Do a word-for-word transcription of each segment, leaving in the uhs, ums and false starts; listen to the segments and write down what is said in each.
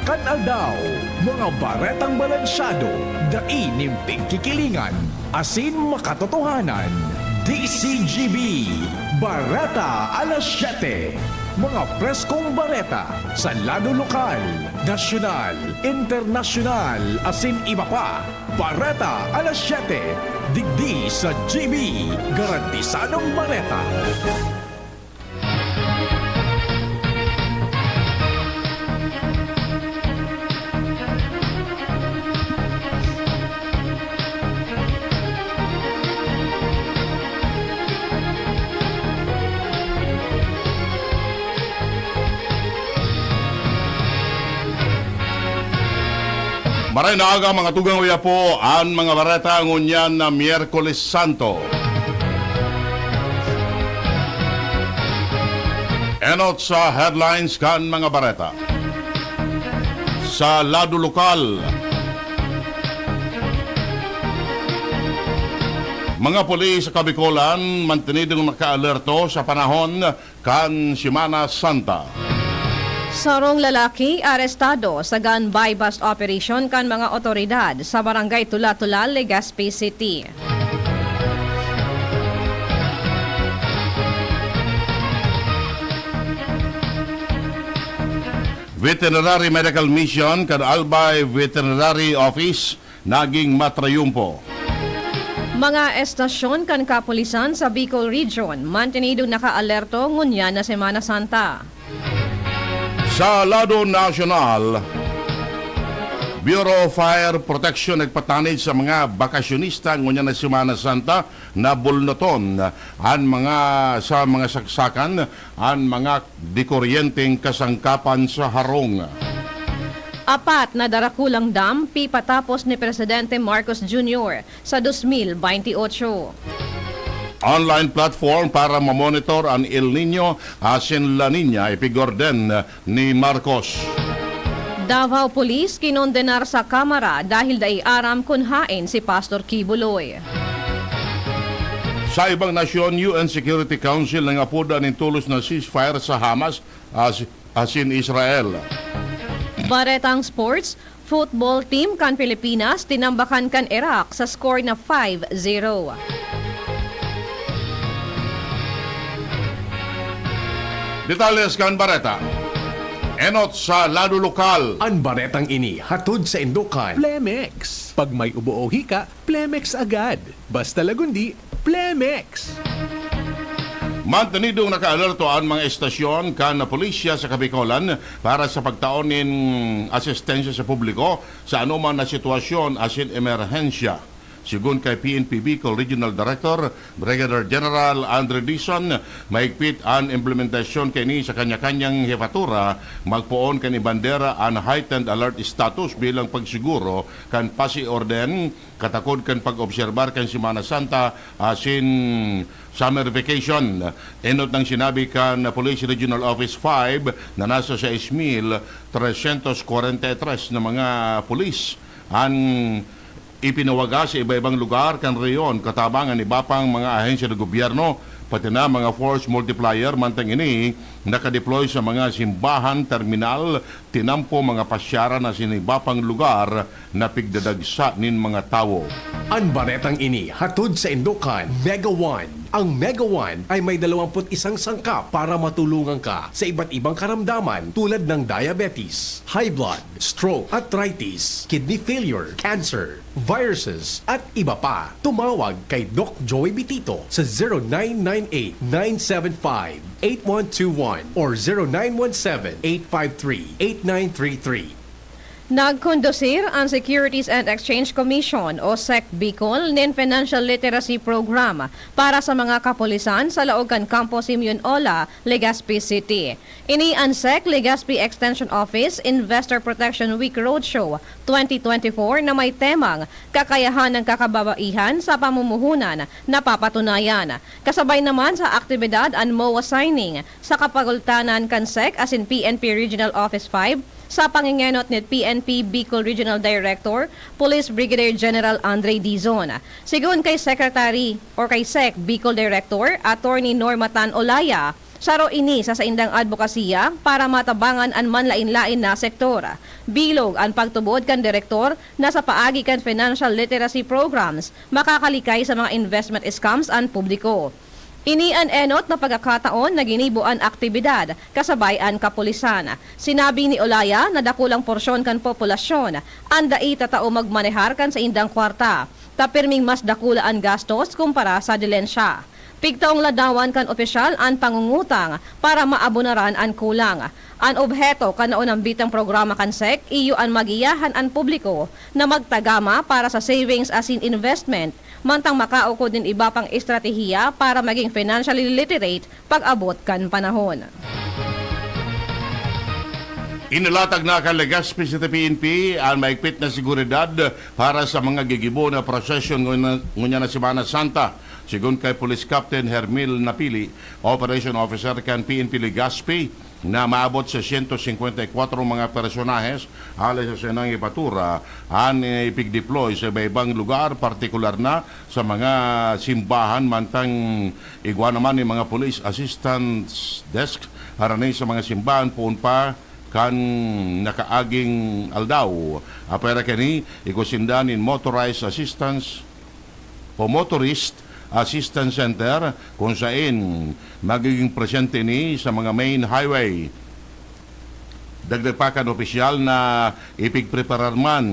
Kan aldaw, mga baretang balansyado, dai nin pigkikilingan, asin makatotohanan. D C G B, Bareta alas siyete. Mga preskong bareta sa lado lokal, nasyonal, internasyonal, asin iba pa. Bareta alas siyete, digdi sa G B, garantisadong bareta. Maray na aga, mga tugang, uya po an mga bareta ngunyan na Miyerkules Santo. Enot sa headlines kan mga bareta. Sa lado lokal, mga pulis sa Kabikolan mantinidong nakaalerto sa panahon kan Semana Santa. Sarong lalaki arestado sa gun buy-bust operation kan mga otoridad sa Barangay Tula-Tula, Legazpi City. Veterinary Medical Mission kan Albay Veterinary Office naging matrayumpo. Mga estasyon kan kapulisan sa Bicol Region mantinidong nakaalerto ngunyan na Semana Santa. Sa lado nasyonal, Bureau of Fire Protection nagpatanid sa mga bakasyonista ngunyan na Semana Santa na bulnuton an mga, sa mga saksakan, an mga dekuryenteng kasangkapan sa harong. Apat na darakulang dam pipatapos ni Presidente Marcos Junior sa dos mil baynte otso. Online platform para mamonitor an El Niño asin La Niña ipigorden ni Marcos. Davao Police kinondenar sa Kamara dahil dai aram kun haen si Pastor Kibuloy. Sa ibang nasyon, U N Security Council nangapoda nin tolos na ceasefire sa Hamas as-, asin Israel. Baretang sports, football team kan Pilipinas tinambakan kan Iraq sa score na five zero. Detalles kan bareta. Enot sa lado lokal. An baretang ini hatod saindo kan Plemex. Pag may ubo o hika, Plemex agad. Basta lagundi, Plemex! Mantenidong nakaalerto an mga estasyon kan pulisya sa Kabikolan para sa pagtao nin asistensya sa publiko sa anoman na sitwasyon asin emerhensya. Segun kay P N P Bicol Regional Director Brigadier General Andre Dizon, mahigpit an implementasyon kaini sa kanya-kanyang hepatura, magpoon kan ibandera an heightened alert status bilang pagsiguro kan pasiorden, katakod kan pag-obserbar kan Semana Santa asin summer vacation. Enot nang sinabi kan Police Regional Office five na nasa sais mil tresyentos kwarenta y tres na mga pulis an ipinawagas sa iba-ibang lugar kan rehiyon, katabang an iba pang mga ahensya ng gobyerno, pati na mga force multiplier. Mantang ini, nakadeploy sa mga simbahan, terminal, tinampo, mga pasyaran asin iba pang lugar na pigdadagsa nin mga tawo. An baretang ini hatod saindo kan Mega One. Ang Mega One ay may dalawampu't isang sangkap para matulungan ka sa iba't ibang karamdaman tulad ng diabetes, high blood, stroke, arthritis, kidney failure, cancer, viruses, at iba pa. Tumawag kay Doc Joey Bitito sa zero nine nine eight, nine seven five, eight one two one or zero nine one seven, eight five three, eight nine three three. Nagkondusir an Securities and Exchange Commission o sec Bicol nin Financial Literacy Program para sa mga kapulisan sa laog kan Kampo Simeon Ola, Legazpi City. Ini an sec Legazpi Extension Office Investor Protection Week Roadshow twenty twenty-four na may temang Kakayahan ng Kakababaihan sa Pamumuhunan na Papatunayan. Kasabay naman sa aktibidad an MOA signing sa kapagultanan kan sec asin P N P Regional Office five sa pangengenot ni P N P Bicol Regional Director, Police Brigadier General Andre Dizon. Sigon kay Secretary or kay sec Bicol Director, Attorney Norma Tan Olaya, Saro ini sa saindang adbokasiya para matabangan an manlaen-laen na sektor. Bilog an pagtubod kan direktor na sa paagi kan financial literacy programs, makakalikay sa mga investment scams an publiko. Ini an enot na pagkakataon na ginibo an aktibidad kasabay an kapulisan. Sinabi ni Olaya na dakulang porsyon kan populasyon an dai tatao magmanehar kan saindang kwarta, ta pirming mas dakula an gastos kumpara sa dilensya. Pigtaong ladawan kan opisyal an pangungutang para maabonaran an kulang. An obheto kan naunambitang programa kan sec iyo an magiyahan an publiko na magtagama para sa savings asin investment, mantang makaukod nin iba pang estratehiya para maging financially literate pag-abot kan panahon. Inalatag na kan Legazpi City P N P an maigpit na seguridad para sa mga gigibo na prosesyon ngunyan, ngunyan na Semana Santa. Sigon kay Police Captain Hermil Napili, Operation Officer kan P N P Legazpi, na maabot sa siyento singkwenta y kwatro mga personahes hale sa senang ipatura an ipigdeploy sa iba-ibang lugar, partikular na sa mga simbahan, mantang igwa naman nin mga police assistance desk harani sa mga simbahan poon pa kan nakaaging aldaw. Apwera kani, igwa sinda nin motorized assistance o Motorist Assistance Center, kun saen magiging presente ini sa mga main highway. Dagdag pa kan opisyal na ipigpreparar man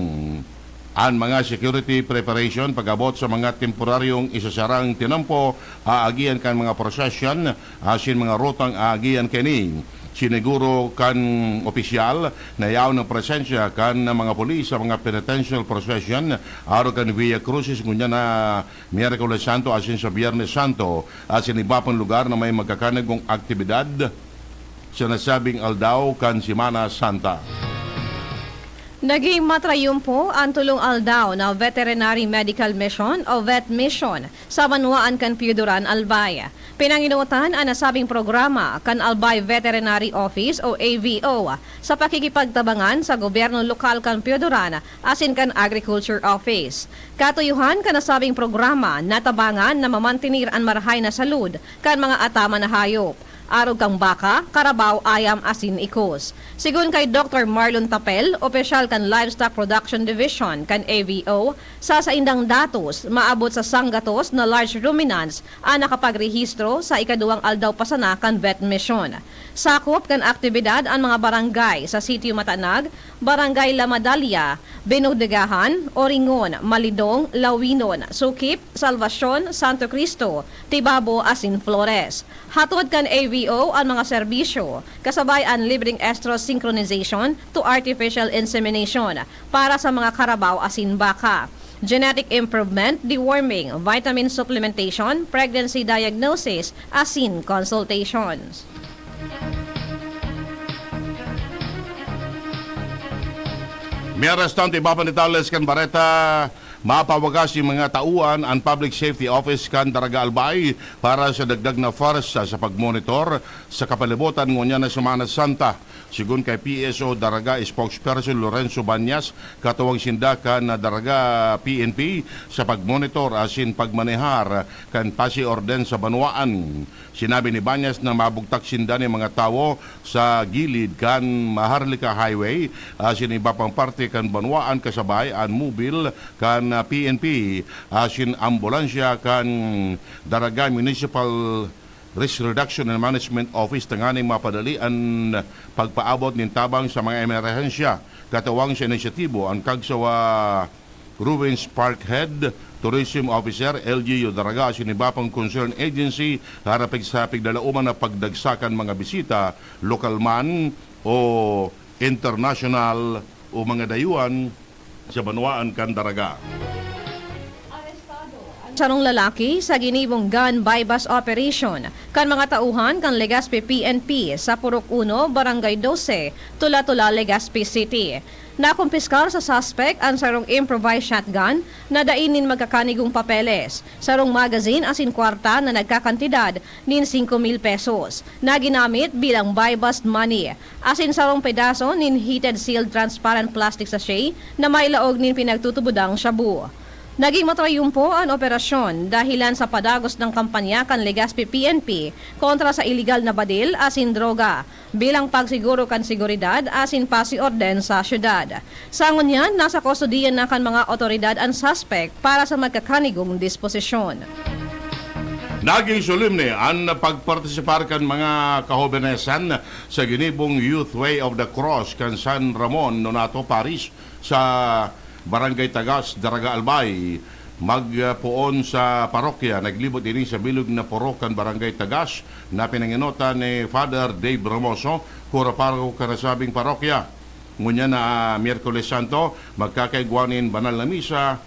an mga security preparation pag-abot sa mga temporaryong isasarang tinampo, aagihan kan mga prosesyon asin mga rutang aagihan kaini. Siniguro kan opisyal na yaon ang presensya kan mga pulis sa mga penitential procession, arog kan Via Crucis ngunyan na Miyerkules Santo asin sa Biyernes Santo, asin iba pang lugar na may magkakanagong aktibidad sa nasabing aldaw kan Semana Santa. Naging matrayumpo an tolong aldaw na Veterinary Medical Mission o Vet Mission sa banwaan kan Pioduran, Albay. Pinangenotan an nasabing programa kan Albay Veterinary Office o A V O sa pakikipagtabangan sa gobyerno lokal kan Pioduran asin kan Agriculture Office. Katuyohan kan nasabing programa, natabangan na mamantenir an marahay na salud kan mga ataman na hayop, arog kan baka, karabaw, ayam asin ikos. Sigon kay Doktor Marlon Tapel, opisyal kan Livestock Production Division kan A V O, sa saindang datos, maabot sa sanggatos na large ruminants an nakapagrehistro sa ikaduwang aldaw pa sana kan vet mission. Sakop kan aktibidad an mga barangay sa Sitio Matanag, Barangay La Madalya, Binodegahan, Oringon, Malidong, Lawinon, Sukip, Salvacion, Santo Cristo, Tibabo asin Flores. Hatod kan A V O an mga serbisyo, kasabay an libreng estrus synchronization to artificial insemination para sa mga karabaw asin baka, genetic improvement, deworming, vitamin supplementation, pregnancy diagnosis, asin consultations. Mientras tanto, iba pa detalles kan bareta, mapawagas nin mga tauan an Public Safety Office kan Daraga Albay para sa dagdag na pwersa sa pagmonitor sa kapalibutan ngunyan na Semana Santa. Sigon kay P S O Daraga spokesperson Lorenzo Banyas, katuwang sinda kan Daraga P N P sa pagmonitor asin pagmanehar kan pasiorden sa banwaan. Sinabi ni Banyas na mabugtak sinda nin mga tawo sa gilid kan Maharlika Highway asin iba pang parte kan banwaan, kasabay an mobil kan P N P asin ambulansya kan Daraga Municipal Risk Reduction and Management Office tanganing mapadali an pagpaabot nin tabang sa mga emerhensya. Katuwang sa inisyatibo an Kagsawa Rubens Parkhead, Tourism Officer, L G U Daraga asin iba pang concerned agency harapig sa pigdalaoman na pagdagsa kan mga bisita, lokal man o internasyonal, o mga dayuhan sa banwaan kan Daraga. Sarong lalaki sa ginibong gun buy-bust operation kan mga tauhan kan Legazpi P N P sa Purok Uno, Barangay Doce, Tula-Tula, Legazpi City. Nakumpiskar sa suspek an sarong improvised shotgun na dai nin magkakanigong papeles, sarong magazine asin kwarta na nagkakantidad nin singko mil pesos na ginamit bilang buy-bust money, asin sarong pedaso nin heated sealed transparent plastic sachet na may laog nin pinagtutubodang shabu. Naging matrayumpo an operasyon dahilan sa padagos na kampanya kan Legazpi P N P kontra sa iligal na badil asin droga, bilang pagsiguro kan seguridad asin pasiorden sa syudad. Sa ngunyan, nasa kustodiya na kan mga awtoridad an suspek para sa magkakanigong disposisyon. Naging solemne an pagpartisipar kan mga kahobenesan sa ginibong Youth Way of the Cross kan San Ramon Nonato Parish sa Barangay Tagas, Daraga Albay. Magpoon sa parokya, naglibot ini sa bilog na purok kan Barangay Tagas na pinangenotan ni Father Dave Ramoso, kura paroko kan nasabing parokya. Ngunyan na, ah, Miyerkules Santo, magkakaigwa nin banal na misa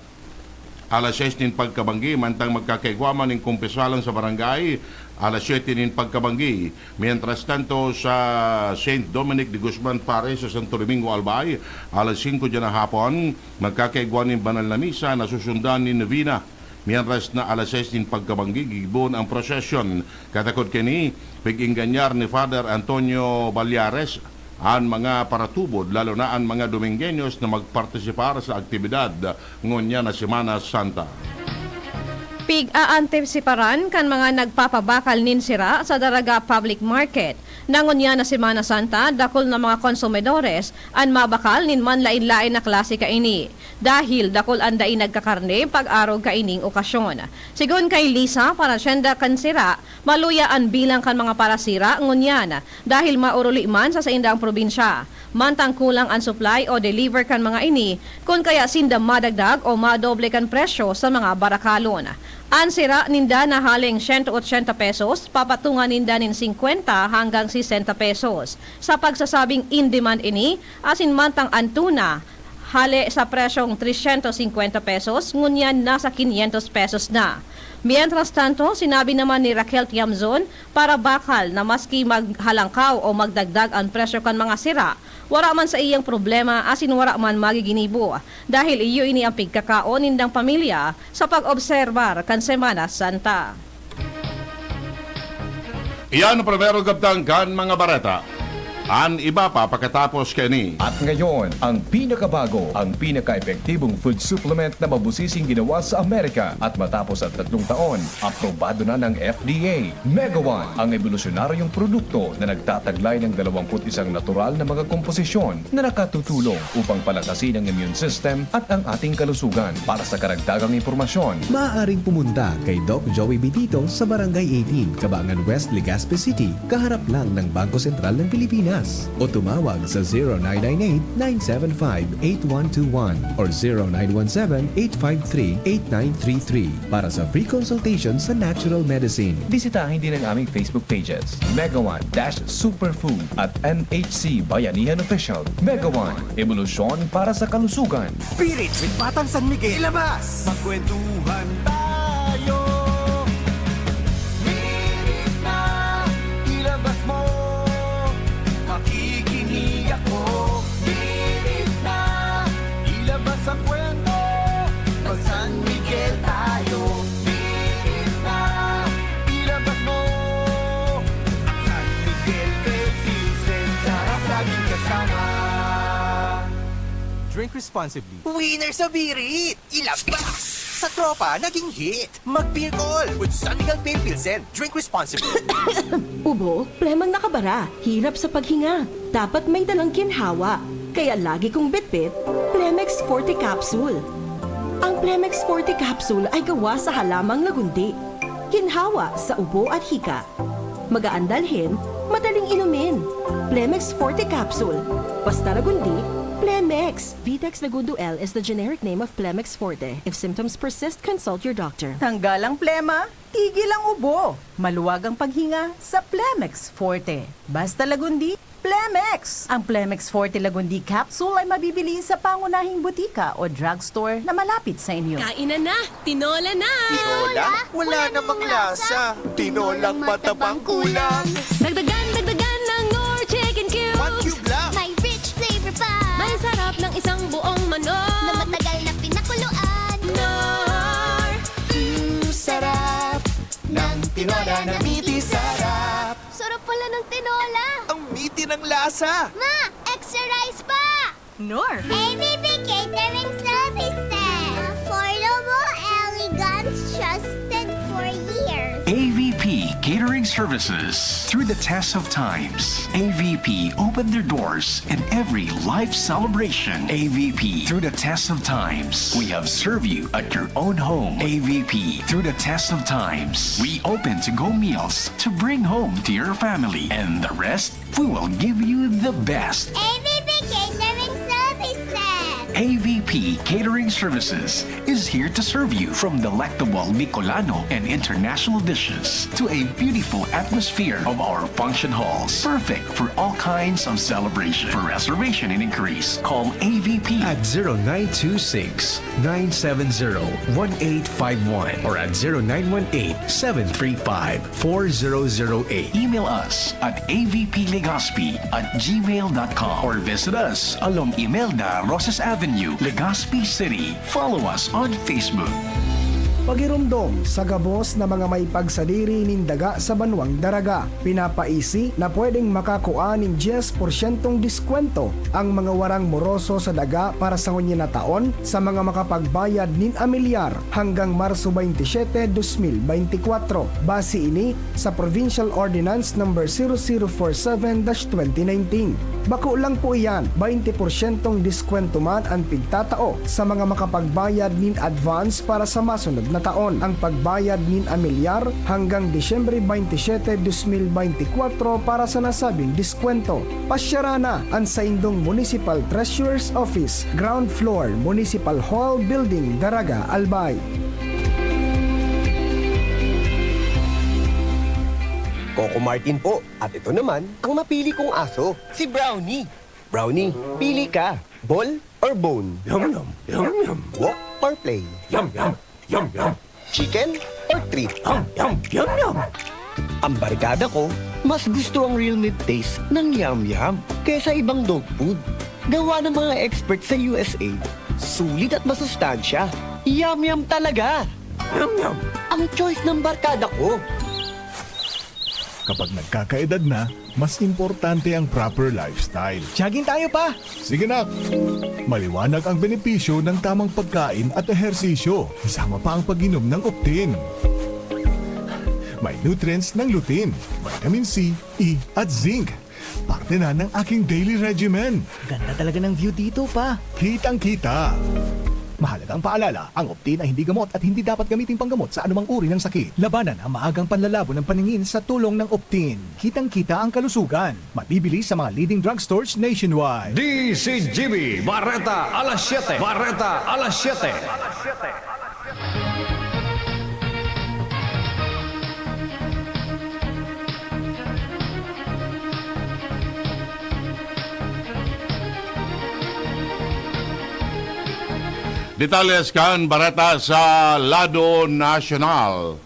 alas sais nin pagkabanggi, mantang magkakaigwa man nin kumpisalan sa barangay alas siyete nin pagkabanggi. Mientras tanto, sa Saint Dominic de Guzman Parish sa Santo Domingo, Albay, alas singko diyan na hapon, magkakaigwa nin banal na misa na susundan nin novena. Mientras na alas sais nin pagkabanggi, gigibohon ang prosesyon. Katakod kini, pig-ingganyar ni Father Antonio Ballares an mga paratubod, lalo na an mga Domingueños na magpartisipar sa aktibidad ngunyan na Semana Santa. Pig-aantisiparan kan mga nagpapabakal nin sira sa Daraga Public Market na ngunyan na Semana Santa, dakul na mga konsumidores an mabakal nin manlaen-laen na klase kaini. Dahil dakul an dai nagkakarne pag-arog kaining okasyon. Sigon kay Lisa, parasyenda kan sira, maluya an bilang kan mga parasira ngunyan dahil mauruli man sa saindang probinsya. Mantang kulang an supply o deliver kan mga ini, kun kaya sinda madagdag o madoble kan presyo sa mga barakalon. An sira ninda na haling siyento otsenta pesos, papatungan ninda nin singkwenta hanggang sesenta pesos. Sa pagsasabing in demand ini, asin mantang an tuna, hale sa presyong trescientos cincuenta pesos, ngunyan nasa quinientos pesos na. Mientras tanto, sinabi naman ni Raquel Tiamzon, parabakal na maski maghalangkaw o magdagdag an presyo kan mga sira, wara man saiyang problema asin wara man magiginibo, dahil iyo ini an pigkakaon nindang pamilya sa pag-obserbar kan Semana Santa. Iyan ang primero kabtang kan mga bareta. An iba pa pakatapos kaini. At ngayon, ang pinakabago, ang pinaka-epektibong food supplement na mabusising ginawa sa Amerika. At matapos ang tatlong taon, aprobado na ng F D A. Mega One, ang ebolusyonaryong produkto na nagtataglay ng dalawampu't isang natural na mga komposisyon na nakatutulong upang palakasin ang immune system at ang ating kalusugan. Para sa karagdagang impormasyon, maaaring pumunta kay Doc Joey Bitito sa Barangay eighteen, Cabangan West, Legazpi City, kaharap lang ng Bangko Sentral ng Pilipinas. O tumawag sa zero nine nine eight, nine seven five, eight one two one or zero nine one seven, eight five three, eight nine three three para sa free consultation sa natural medicine. Bisitahin din ang aming Facebook pages, Mega One dash Superfood at N H C Bayanihan Official. Mega One, ebolusyon para sa kalusugan. Spirit with Batang San Miguel. Ilabas! Magkwentuhan tayo. Minit na, ilabas mo. Makikinig ako. Minit na, ilabas ang kwento. Mag-San Miguel tayo. Minit na, ilabas mo. At San Miguel kay Pilsen, sarap laging kasama. Drink responsibly. Winner sa birit! Ilabas! Sa tropa, naging hit! Mag-beer call with San Miguel Pale Pilsen. Drink responsibly. Ubo, plemang nakabara, hirap sa paghinga. Dapat may dalang ginhawa. Kaya lagi kong bitbit, Plemex Forte Capsule. Ang Plemex Forte Capsule ay gawa sa halamang lagundi. Ginhawa sa ubo at hika. Magaan dalhin, madaling inumin. Plemex Forte Capsule. Basta Lagundi, Plemex. Vitex Lagundo L is the generic name of Plemex Forte. If symptoms persist, consult your doctor. Tanggal ang plema, tigil ang ubo. Maluwag ang paghinga sa Plemex Forte. Basta Lagundi, Plemex. Ang Plemex Forte Lagundi Capsule ay mabibili sa pangunahing butika o drugstore na malapit sa inyo. Kainan na! Tinola na! Tinola? Wala namang lasa. Tinolang matabang kulang. Dagdagan, dagdagan ng Knorr Chicken Cubes. One cube lang. May rich flavor pa. May sarap ng isang buong manok. Na matagal na pinakuluan. Knorr! Mm, sarap ng tinola na miti sarap. Sarap pala ng tinola. Ang miti ng lasa. Ma, extra rice pa! Knorr. A B B Catering Services. Affordable Catering services. Through the test of times, A V P opened their doors in every life celebration. A V P, through the test of times, we have served you at your own home. A V P, through the test of times, we open to-go meals to bring home to your family. And the rest, we will give you the best. A V P Catering Services. A V P Catering Services is here to serve you, from delectable Bicolano and international dishes to a beautiful atmosphere of our function halls. Perfect for all kinds of celebration. For reservation and inquiries, call A V P at zero nine two six, nine seven zero, one eight five one or at zero nine one eight, seven three five, four zero zero eight. Email us at A V P Legazpi at gmail dot com or visit us along Imelda Rosas Avenue, Legazpi City. Follow us on Facebook. Pagiromdom sa gabos na mga may pagsadiri nin daga sa banwang Daraga. Pinapaisi na pwedeng makakua nin dyes porsyentong diskwento ang mga warang moroso sa daga para sa ngunyan na taon sa mga makapagbayad nin amilyar hanggang Marso twenty-seven, dos mil beintikwatro. Base ini sa Provincial Ordinance Number zero zero four seven dash twenty nineteen. Bako lang po iyan, baynte porsyentong diskwento man an pigtatao sa mga makapagbayad nin advance para sa masunod na taon. Ang pagbayad nin amilyar hanggang Disyembre twenty-seven, dos mil beintikwatro para sa nasabing diskwento. Pasyara na an saindong Municipal Treasurer's Office, ground floor, Municipal Hall Building, Daraga, Albay. Coco Martin po. At ito naman ang napili kong aso, si Brownie. Brownie, pili ka. Ball or bone? Yum, yum, yum, yum. Walk or play? Yum, yum, yum, yum. Chicken or treat? Yum, yum, yum, yum. Ang barkada ko, mas gusto ang real meat taste ng Yum Yum kaysa ibang dog food. Gawa ng mga expert sa U S A, sulit at masustansya. Yum Yum talaga! Yum Yum! Ang choice ng barkada ko. Kapag nagkakaedad na, mas importante ang proper lifestyle. Jogging tayo, pa! Sige, nak! Maliwanag ang benepisyo ng tamang pagkain at ehersisyo, kasama pa ang pag-inom ng Optin. May nutrients ng lutein, vitamin C, E, at zinc. Parte na ng aking daily regimen. Ganda talaga ng view dito, pa. Kitang-kita. Mahalagang paalala, ang Optin ay hindi gamot at hindi dapat gamiting panggamot sa anumang uri ng sakit. Labanan ang maagang panlalabo ng paningin sa tulong ng Optin. Kitang-kita ang kalusugan. Mabibili sa mga leading drugstores nationwide. D Z G B, Bareta alas siyete. Bareta alas siyete. Detalles kan bareta sa lado nasyonal.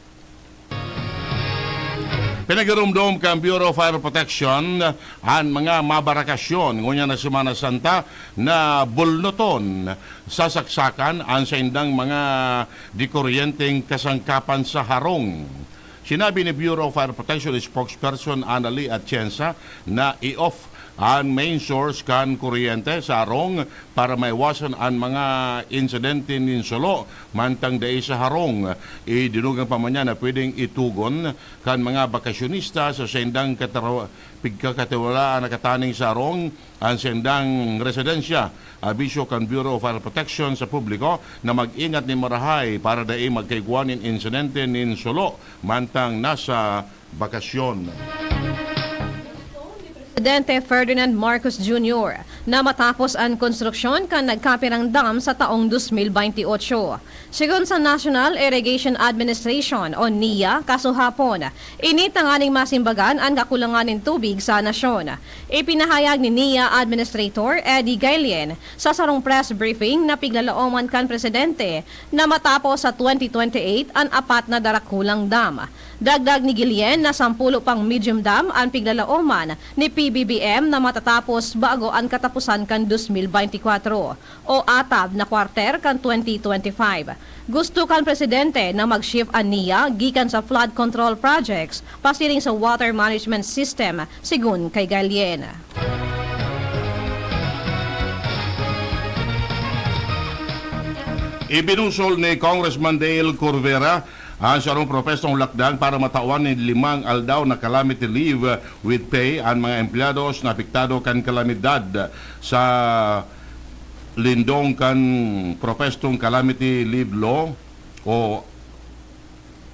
Pinagiromdom kan Bureau of Fire Protection an mga mabarakasyon ngunyan na Semana Santa na bulnuton, sasaksakan an saindang mga dikuryenteng kasangkapan sa harong. Sinabi ni Bureau of Fire Protection spokesperson Annalie Atienza na i-off an main source kan kuryente sa harong para maiwasan an mga insidente nin sulo mantang dai sa harong. Idinugang pa man niya na pwedeng itugon kan mga bakasyonista sa saindang katara-, pigkakatiwalaan na kataning sa harong an saindang residensya. Abisyo kan Bureau of Fire Protection sa publiko na mag-ingat nin marahay para dai magkaigwa nin insidente nin sulo mantang nasa bakasyon. Presidente Ferdinand Marcos Junior na matapos an konstruksyon kan nagkapirang dam sa taong dos mil baynte otso. Sigon sa National Irrigation Administration o NIA, kasuhapon, ini tanganing masimbagan an kakulangan nin tubig sa nasyon. Ipinahayag ni NIA Administrator Eddie Gaylien sa sarong press briefing na piglalaoman kan presidente na matapos sa twenty twenty-eight an apat na darakulang dam. Dagdag ni Guillen na sampulo pang medium dam an piglalaoman ni P B B M na matatapos bago an kataposan kan dos mil baynte kwatro o atab na kwarter kan twenty twenty-five. Gusto kan presidente na mag-shift an NIA gikan sa flood control projects pasiring sa water management system, sigon kay Gaylien. Ibinusol ni Congressman Dale Corvera An sarong propestong lakdang para matawan nin limang aldaw na calamity leave with pay an mga empleyados na apektado kan kalamidad sa lindong kan propestong calamity leave law o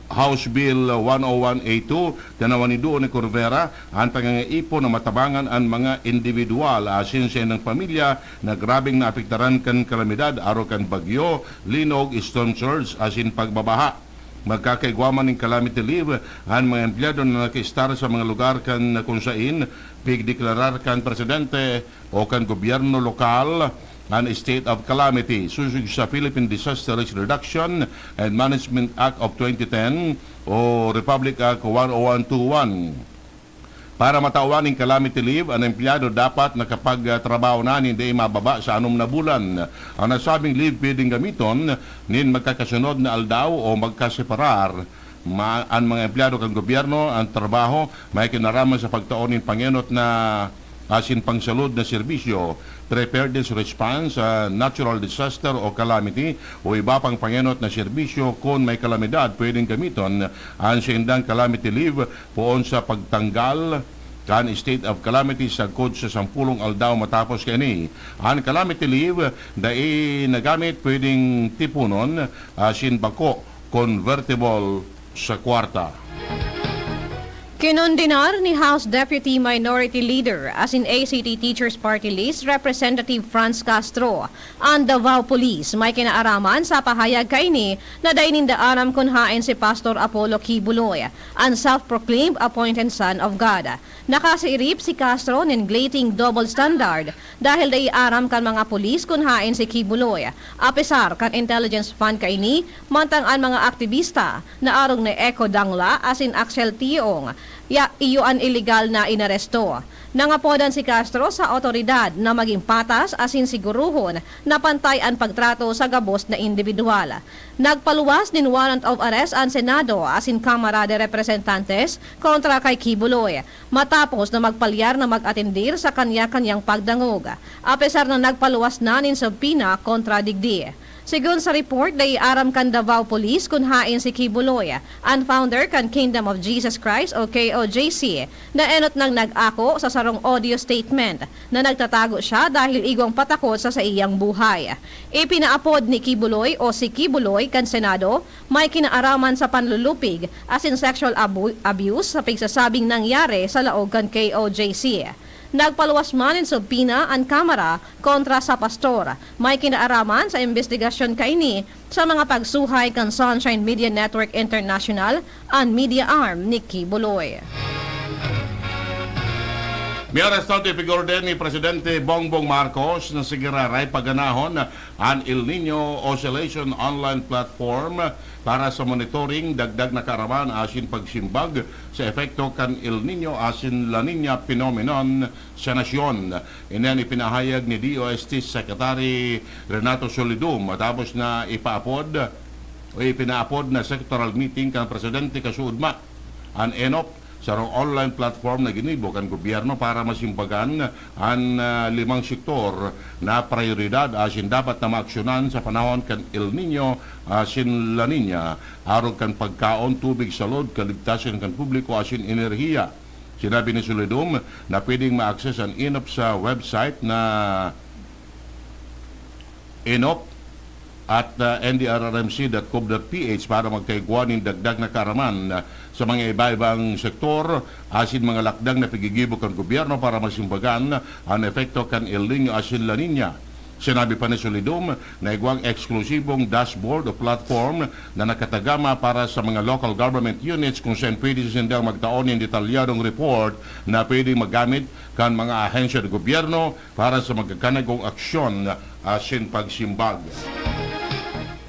House Bill one oh one A two, tinawan ni Duo ni Corvera an pangangaipon na matabangan an mga individual asin sa indang pamilya na grabeng naapektaran kan kalamidad, arog kan bagyo, linog, storm surge asin pagbabaha. Magkakaigwa man nin calamity leave an mga empleyado na nakaistar sa mga lugar kan kung sain pigdeklarar kan presidente o kan gobyerno lokal an state of calamity, sosog sa Philippine Disaster Risk Reduction and Management Act of twenty ten o Republic Act one oh one two one. Para matawan nin calamity leave, an empleyado dapat nakapagtrabaho na nin dai mababa sa anom na bulan. An nasabing leave pwedeng gamiton nin magkakasunod na aldaw o magkaseparar. Ma-, an mga empleyado kan gobyerno, an trabaho may kinaraman sa pagtao nin pangenot na asin pangsalud na serbisyo, preparedness response, ah, natural disaster o calamity, o iba pang pangenot na serbisyo kun may kalamidad, pwedeng gamiton an saindang calamity leave poon sa pagtanggal kan state of calamity sagkod sa sampulong aldaw matapos kaini. An calamity leave dai nagamit pwedeng tiponon asin bako convertible sa kwarta. Kinondenar ni House Deputy Minority Leader asin A C T Teachers Party List Representative Franz Castro an Davao Police. May kinaaraman sa pahayag kaini na dai ninda aram kun haen si Pastor Apollo Quiboloy, an self-proclaimed appointed son of God. Nakasiirip si Castro nin glating double standard dahil dai aram kan mga pulis kun haen si Quiboloy. Apesar kan intelligence fund kaini, mantang an mga aktibista na arog ni Eco Dangla asin Axel Tiong, ya, iyo an iligal na inaresto. Nangapodan si Castro sa awtoridad na magin patas asin siguruhon na pantay an pagtrato sa gabos na indibidwal. Nagpaluwas nin warrant of arrest an Senado asin Kamara de Representantes kontra kay Quiboloy, matapos na magpalyar na mag-atendir sa kanya-kanyang pagdangog, apesar na nagpaluwas na nin subpoena kontra digdi. Segun sa report, dai aram kan Davao Police kun haen si Quiboloy, an founder kan Kingdom of Jesus Christ o K O J C, na enot nang nag-ako sa sarong audio statement na nagtatago siya dahil igwang patakot sa saiyang buhay. Ipinaapod ni Quiboloy o si Quiboloy kan Senado, may kinaaraman sa panlulupig asin sexual abu-, abuse sa pigsasabing nangyari sa laog kan K O J C. Nagpaluwas man nin subpoena an Kamara kontra sa pastor. May kinaaraman sa imbestigasyon kaini sa mga pagsuhay kan Sunshine Media Network International, an media arm ni Quiboloy. Miarestado ipigorden ni Presidente Bongbong Marcos na sige raray paganahon an El Niño Oscillation online platform para sa monitoring, dagdag na kaaraman asin pagsimbag sa epekto kan El Niño asin La Niña phenomenon sa nasyon. Ini an ipinahayag ni D O S T Secretary Renato Solidum matapos na ipaapod o ipinaapod na sectoral meeting kan presidente kasuodma. An ENOP, sarong online platform na ginibo kan gobyerno para masimbagan an, ah, limang sektor na prayoridad asin dapat na maaksyonan sa panahon kan El Niño asin La Niña, arog kan pagkaon, tubig, salud, kaligtasan kan publiko asin enerhiya. Sinabi ni Solidum na pwedeng ma-access an ENOP sa website na enop at, ah, N D R R M C dot gov dot P H para magkaigwa nin dagdag na kaaraman, ah, sa mga iba-ibang sektor asin mga lakdang na pigigibo kan gobyerno para masimbagan an epekto kan El Niño asin La Niña. Sinabi pa ni Solidum na igwang eksklusibong dashboard o platform na nakatagama para sa mga local government units kung saan pwede sindang magtao nin detalyadong report na pwedeng magamit kan mga ahensya ng gobyerno para sa magkakanagong aksyon asin pagsimbag.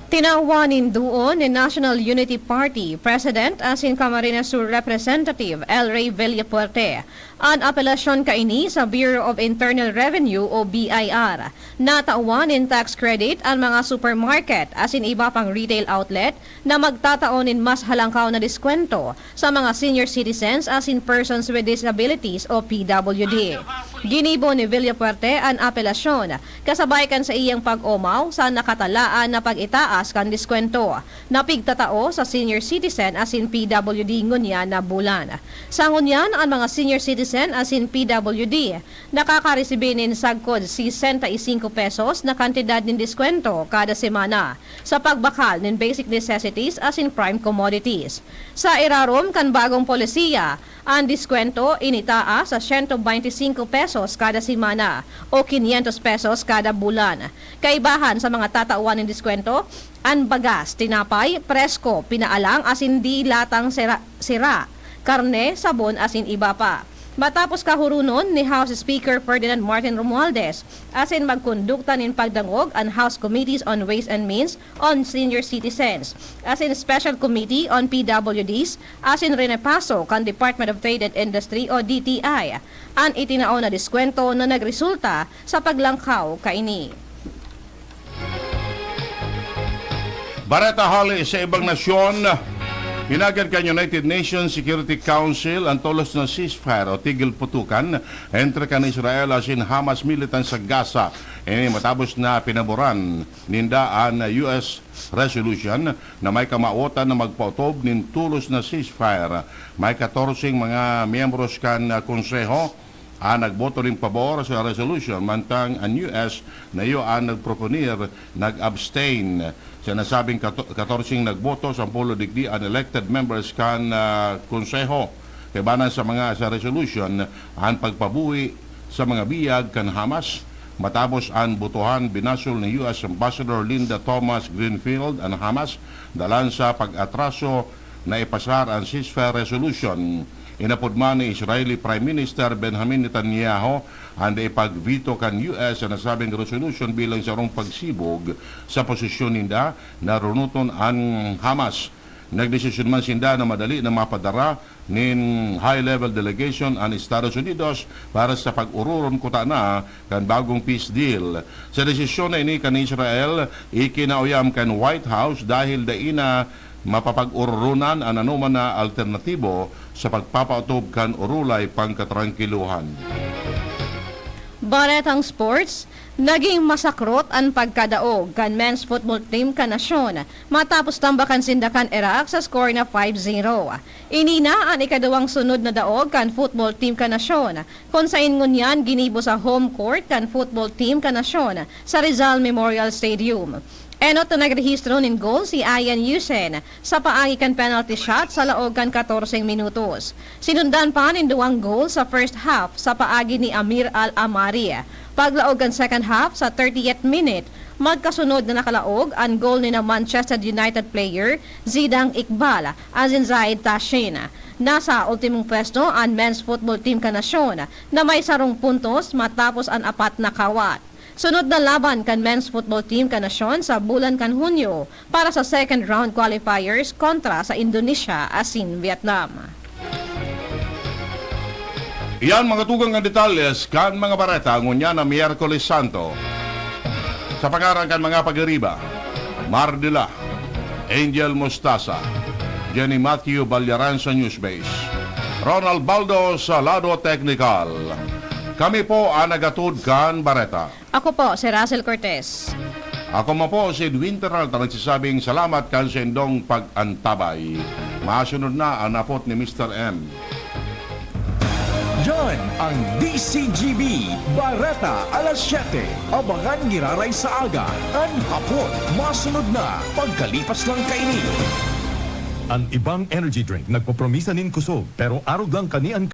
Tinawan nin duon ni National Unity Party President asin Camarines Sur Representative El Rey Villafuerte an apelasyon kaini sa Bureau of Internal Revenue o B I R. Natawan nin tax credit an mga supermarket asin iba pang retail outlet na magtatao nin mas halangkaw na diskwento sa mga senior citizens asin persons with disabilities o P W D. Ginibo ni Villafuerte an apelasyon kasabay kan saiyang pag-omaw sa nakatalaan na pag-itaas kan diskwento na pigtatao sa senior citizen asin P W D ngunyan na bulan. Sa ngunyan, an mga senior citizen asin P W D nakakaresibi nin sagkod sesenta y cinco pesos na kantidad nin diskwento kada semana sa pagbakal nin basic necessities asin prime commodities. Sa irarom kan bagong polisiya, an diskwento initaas sa siyento baynte singko pesos kada semana o kinyentos pesos kada bulan. Kaibahan sa mga tatawan nin diskwento, an bagas, tinapay, presko, pinaalang asin di latang sira, sira, karne, sabon asin iba pa. Matapos kahurunon ni House Speaker Ferdinand Martin Romualdez asin magkondukta nin pagdangog an House Committees on Ways and Means on Senior Citizens asin Special Committee on P W Ds asin rinepaso kan Department of Trade and Industry o D T I an itinao na diskwento na nagresulta sa paglangkaw kaini. Bareta hali sa ibang nasyon. Hinagad kan United Nations Security Council an tolos na ceasefire o tigil putukan entre kan Israel asin Hamas militan sa Gaza. Ini matapos na pinaboran ninda an U S resolution na may kamawotan na magpaotob nin tolos na ceasefire. May katorseng mga miyembros kan, ah, Konseho an nagboto nin pabor sa resolution, mantang an U S na iyo an nagproponir, nag-abstain. Sa nasabing kato-, katorseng nagboto, sampulo digdi an elected members kan, ah, Konseho. Kaibanan sa mga sa resolution, an pagpabuhi sa mga biyag kan Hamas. Matapos an botohan, binasol ni U S Ambassador Linda Thomas Greenfield an Hamas dalan sa pag-atraso na ipasar an ceasefire resolution. Inapod man ni Israeli Prime Minister Benjamin Netanyahu an dai pag-veto kan U S sa nasabing resolution bilang sarong pagsibog sa posisyon ninda na runuton an Hamas. Nagdesisyon man sinda na madali na mapadara nin high-level delegation an Estados Unidos para sa pag-ororon kutana kan bagong peace deal. Sa desisyon na ini kan Israel, ikinauyam kan White House dahil dai na mapapag-ororonan an anoman na alternatibo sa pagpapaotob kan orolay pangkatrangkilohan. Baretang sports, naging masakrot an pagkadaog kan men's football team kan nasyon matapos tambakan sinda kan Iraq sa score na five zero. Ini na an ikaduwang sunod na daog kan football team kan nasyon, kun sain ngunyan ginibo sa home court kan football team kan nasyon sa Rizal Memorial Stadium. Enot na nagrehistro nin goal si Ayan Yusen sa paagi kan penalty shot sa laog kan katorseng minutos. Sinundan pa nin duwang goal sa first half sa paagi ni Amir Al Amari. Paglaog kan second half sa thirtieth minute, magkasunod na nakalaog an goal ni na Manchester United player Zidane Iqbal asin Zaid Tashin. Nasa ultimong pwesto an men's football team kan nasyon na may sarong puntos matapos an apat na kawat. Sunod na laban kan men's football team kan nasyon sa bulan kan Hunyo para sa second round qualifiers kontra sa Indonesia asin Vietnam. Iyan mga tugang nga detalles kan mga bareta ngunyan na Miyerkules Santo. Sa pangaran kan mga pagiriba, Mardila, Angel Mostasa, Jenny Matthew Balyaran sa Newsbase, Ronald Baldo sa lado teknikal. Kami po ang nagatod kan bareta. Ako po si Russell Cortez. Ako man po si Edwin Peralta, nagsasabing salamat kan saindong pag-antabay. Masunod na ang napot ni Mister M. Yan ang D C G B, Bareta alas siyete. Abangan giraray sa aga, kan hapon. Masunod na, pagkalipas lang kaini. An ibang energy drink nagpopromisa nin kusog, pero arog lang kani an